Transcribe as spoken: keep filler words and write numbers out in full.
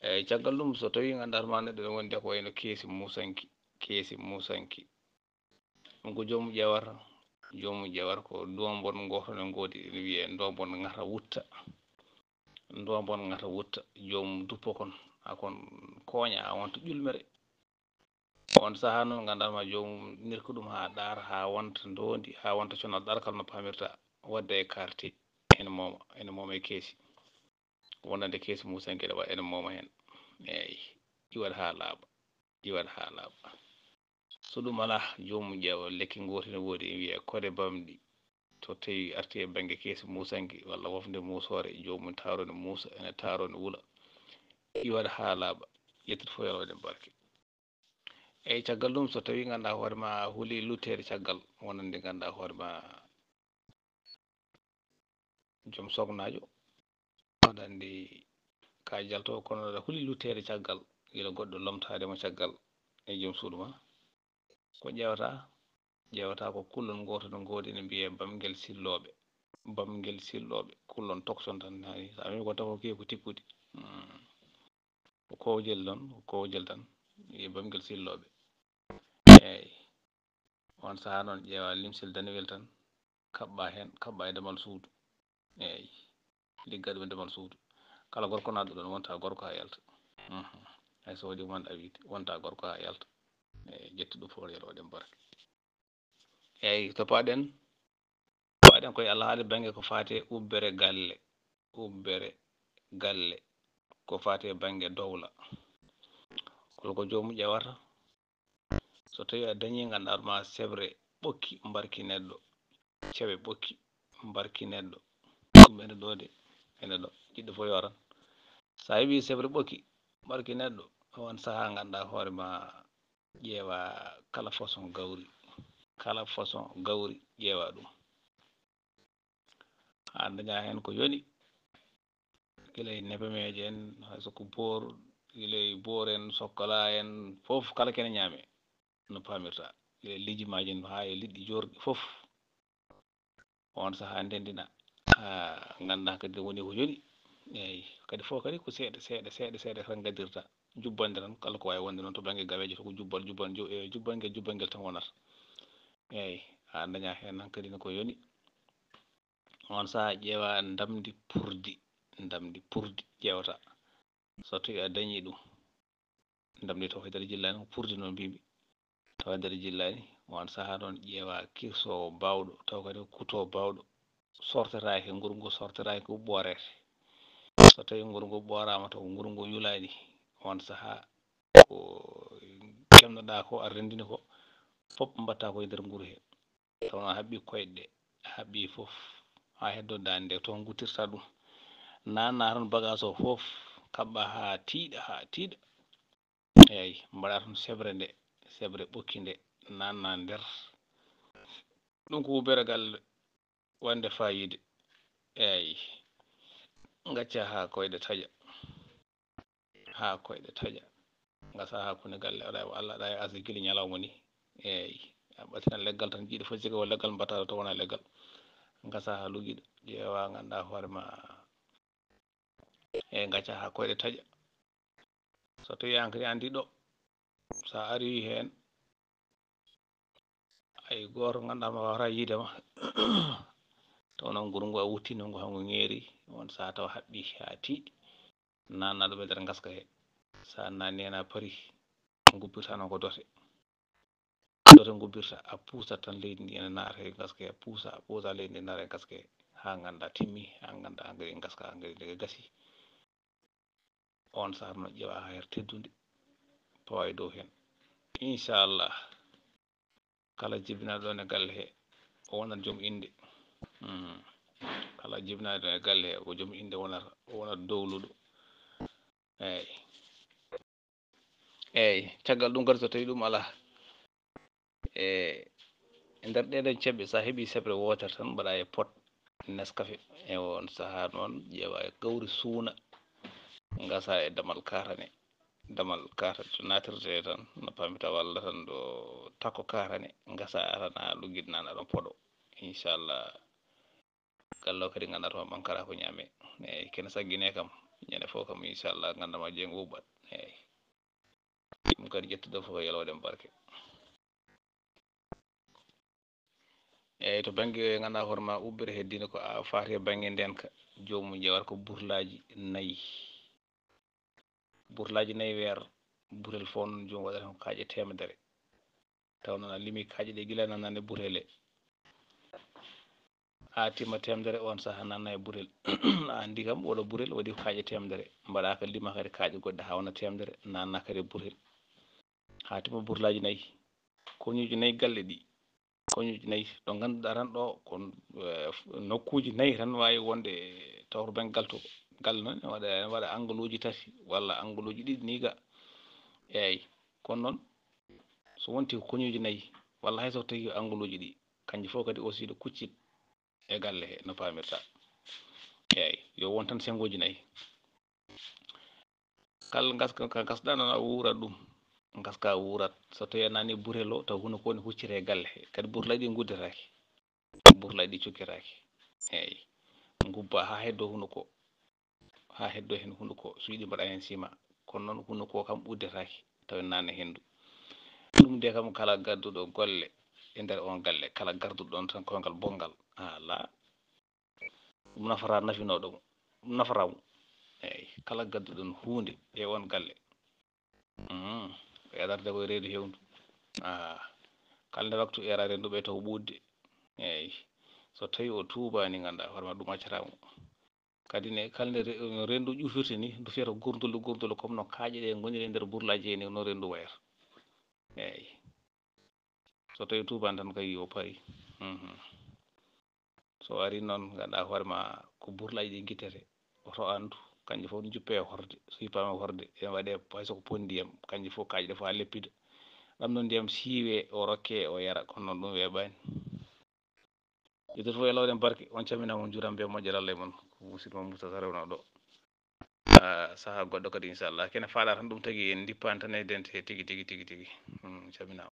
Eyi, caggal ɗum, so tawii nganndaata ma neɗɗo ne wondi ko wayno keesi muusanki, keesi muusanki. Ɗum ko joomum ƴeewata, joomum ƴeewata ko dombon ngooto ne ngoodi, ene wiyee dombon ŋata wutta. Dombon ŋata wutta, joomum duppo kon, a kon kooña, a wonta ƴulmere. On sahaa noon, nganndataa ma joomum nirka ɗum haa ɗaara, haa wonta ndoondi, haa wonta conal ɗarkal no paamirta, waɗde e quartier, ene mooma, ene mooma e keesi. Wonande keesi muusanke ɗe waɗa ene mooma heen. Eeyi, iwat haa laaɓa, iwat haa laaɓa. So ɗum alaa, joomum ƴeewa lekki ngooti no woodi, e wiya kode bamɗi. So tawii arti e bannge keesi muusanke walla wofnde muusoore, joomum taaro ne muusa, ene taaro ne wula. Iwat haa laaɓa, ƴettat fof yalwa ɗen barke. Eeyi, caggal ɗum, so tawii nganndaa hoore ma a huli lutteede caggal, wonande nganndaa hoore ma joom sognaajo, aɗa anndi ka jalto, kono aɗa huli lutteede caggal, gila goɗɗo lomtaade ma caggal e joom suudu ma. Ko ƴeewata, ƴeewata ko kullon ngooto no ngoodi, ene mbiyee bamngel sillooɓe. Bamngel sillooɓe, kullon tokson tan, hay, so a wii ko taw ko kii ko tikkude. Hmm. Ko kowjel ɗon, ko kowjel tan, e bamngel sillooɓe. Eeyi. On sahaa noon, ƴeewa limsel danewel tan, kaɓɓa heen, kaɓɓa e damal suudu. Eeyi. Ligga ɗum e damal suudu. Kala gorko naatɗo ɗon, wonta gorko haa yalta. Mhm. Hay so waɗi man a wiide, wonta gorko haa yalta. Eeyi, ƴettu ɗum fof, yalwa ɗen barke. Eeyi, to paaɗen, paaɗen koye alhaali bannge ko faati e ubbere galle, ubbere galle, ko faati e bannge dowla. Kolo ko joomum ƴeewata, so tawii a dañii, nganndaa ma sebre ɓokki mbarki neɗɗo, cewe ɓokki mbarki neɗɗo, ɗum ene ɗo de, ene ɗo, jiɗɗo fof yooran. So a heɓii sebre ɓokki mbarki neɗɗo, on sahaa nganndaa hoore ma ƴeewa kala façon gawri, kala façon gawri ƴeewa ɗum. Haa daña heen ko yoni, gila e nebemeeje en, hay so ko boor, gila e boor en, sokkola en, fof kala kene ñaame, no paamirta. Gila e lijimaji en, haa e liɗɗi joorɗi fof. On sahaa ndenndina, haa nganndaa kadi woni ko yoni. Eeyi, kadi fof kadi ko seeɗa, seeɗa, seeɗa, seeɗa tan ngaddirta. Jubbannde tan, kala ko waawi wonde noon to bannge gaweeje, to ko jubbal, jubbal, ju-, e jubbangel, jubbangel tan wonata. Eeyi, a daña heen hankadi ne ko yoni. On sahaa ƴeewa ndamndi purdi, ndamndi purdi ƴeewata. So tawii a dañii ɗum, ndamndi taw haydara jillaani, ko purdi noon mbimi. Taw haydara jillaani, on sahaa noon ƴeewa kirso baawɗo, taw kadi ko kuto baawɗo. Sortetaake, nguru ngu sortetaake, ko ɓooreete. So tawii nguru ngu ɓooraama, taw nguru ngu yulaani, on sahaa ko kemnoɗaa ko, a renndini ko, fof mbaɗta ko e nder nguru he. Taw noon a haɓɓi koyɗe ɗe, a haɓɓi fof, haa heddo daande nde, toon nguttirta ɗum. Naanna toon bagaas o fof, kaɓɓa haa tiiɗa, haa tiiɗa. Eeyi, mbaɗa toon sebre nde, sebre ɓokki nde, naanna nder. Ɗum ko ubbere galle waɗnde faayiida. Eeyi, ngacca haa koyɗe taƴa. Haa koyɗe taƴa. Ngasa hakkunde galle, aɗa, Allah aɗa e asde gila ñalawma ni. Eeyi, a ɓatina leggal tan, jiiɗo fof sikke ko leggal mbaɗata, taw wonaa leggal. Ngasa haa lugiɗo, ƴeewa, nganndaa hoore ma. Eeyi, ngacca haa koyɗe taƴa. So tawii aan kadi anndi ɗo, so a arii heen, hay gooto nganndaa ma waawata yiide ma. Taw noon nguru ngu a wuttino ngu, haa ngu ŋeeri, on sahaa taw haɓɓi haa tiiɗi. Naanna ɗum e nder ngaska he. So a naanni heen a parii, ngubbirta noon ko dote. Dote ngubbirta, a puusat tan leydi ndi ene naata e ngaska he, a puusa, a puusa leydi ndi naata e ngaska he. Haa nganndaa timmi, haa nganndaa haa ngari ngaska, haa ngari nde gasi. On sahaa no ƴeewa haa her teddunde, pawa e dow heen. Inchallah, kala jibinaaɗo ɗoon e galle he, o wonat joom innde. Hmm. Kala jibinaaɗo ɗoon e galle he, ko joom innde wonata, o wonat dowluɗo. Eeyi. Eeyi, caggal ɗum kadi, so tawii ɗum alaa, e, e nder ɗee ɗoo ceɓɓe, so a heɓii seɓre wootere tan, mbaɗa e pot Nescafé. E on sahaa noon, ƴeewa e gawri suuna, ngasa e damal kaatane. Damal kaatane to naatirtee tan, no paamirta, walla tan ɗo takko kaatane, ngasa tan haa luggiɗi naana ɗon poɗo. Inchallah, gallo kadi nganndaa to ɓankara ko ñaame. Eeyi, kene saggine kam, Ñande fof kam, inchallah, ngannda ma jeng uɓat. Eeyi. Ɗum kadi ƴettude fof ko yalooɗen barke. Eeyi, to bannge ngannda hoore ma ubbere heddino ko a faati e bannge ndeenka, joomum ƴeewata ko burlaaji nayi. Burlaaji nayi weer, burel fof noon joomum waɗata ko kaaƴe teemedere. Taw noon a limi kaaƴe ɗe gila nanande burele. A tima teemedere on saha nanna e burel. A anndi kam oɗo burel waɗi kaaƴe teemedere. Mbaɗa ka lima kadi kaaƴe goɗɗe haa wona teemedere, nanna kadi e burel. Haa tima burlaaji nayi. Koñuuji nayi galle ɗi. Koñuuji nayi ɗo ngannduɗaa tan ɗo ko, eh, nokkuuji nayi tan waawi wonde tawto ben galto. Galle noon ene waɗa, ene waɗa angaluuji tati walla angaluuji ɗiɗi nii ga. Eeyi, kono noon so wonti ko koñuuji nayi walla hay so tawi angaluuji ɗi, kanji fof kadi aussi ɗo kuccit e galle he no paamirta. Eeyi, yo won tan senngoji nayi. Kala ngaska ka ngasɗa noon a wuurat ɗum. Ngaska a wuurat. So tawi a nani burel o, taw huno ko woni huccita e galle he. Kadi burlaaji ɗi nguddetaake. Burlaaji ɗi cukketaake. Eeyi. Ngubba haa heddo huno ko. Haa heddo heen huno ko. So yiɗi mbaɗa heen sima. Kono noon huno ko kam uddetaake. Taw nana henndu. Ɗum de kam kala gadduɗo golle e nder on galle, kala garduɗo ɗon tan koyngal bonngal. Ala. Ɗum nafata nafinooɗo mo. Ɗum nafata mo. Eeyi. Kala gadduɗon huunde e on galle. Mm. Ko yadarde ko e reedu hewndu. Ah. Kala nde waktu era renduɓe taw ɓuuɗde. Eeyi. So tawi o tuubaani, ngannda hoore ma ɗum accata mo. Kadi ne kala nde re-, rendu ƴufirta ni, du fiyata gurdule, gurdule comme no kaaƴe ɗe ngoniri e nder burlaaji he ni, no rendu wayata. Eeyi. So tawi tuubaani tan kay o paari. Mhm. So ari noon, ngannda hoore ma ko burlaaji ɗi ngittete. Oto anndu, kanji fof no juppe e horde. So yippaama e horde, ene waɗe hay so ko pon ndiyam, kanji fof kaaƴe ɗe fof haa leppida. Ɗam noon ndiyam siiwe, o rokke, o yara, kono noon ɗum weeɓaani. Ƴettude fof e lawɗen barke, on calminaama, on njuuraama, bee moƴƴere Allah e mon. Ko musidɗo mon Moussa Sarr wonaa ɗo. Ah, sahaa goɗɗo kadi, inchallah. Kene faala tan ɗum tagi en ndippaani tan e dente tigi, tigi, tigi, tigi. Hmm, calminaama.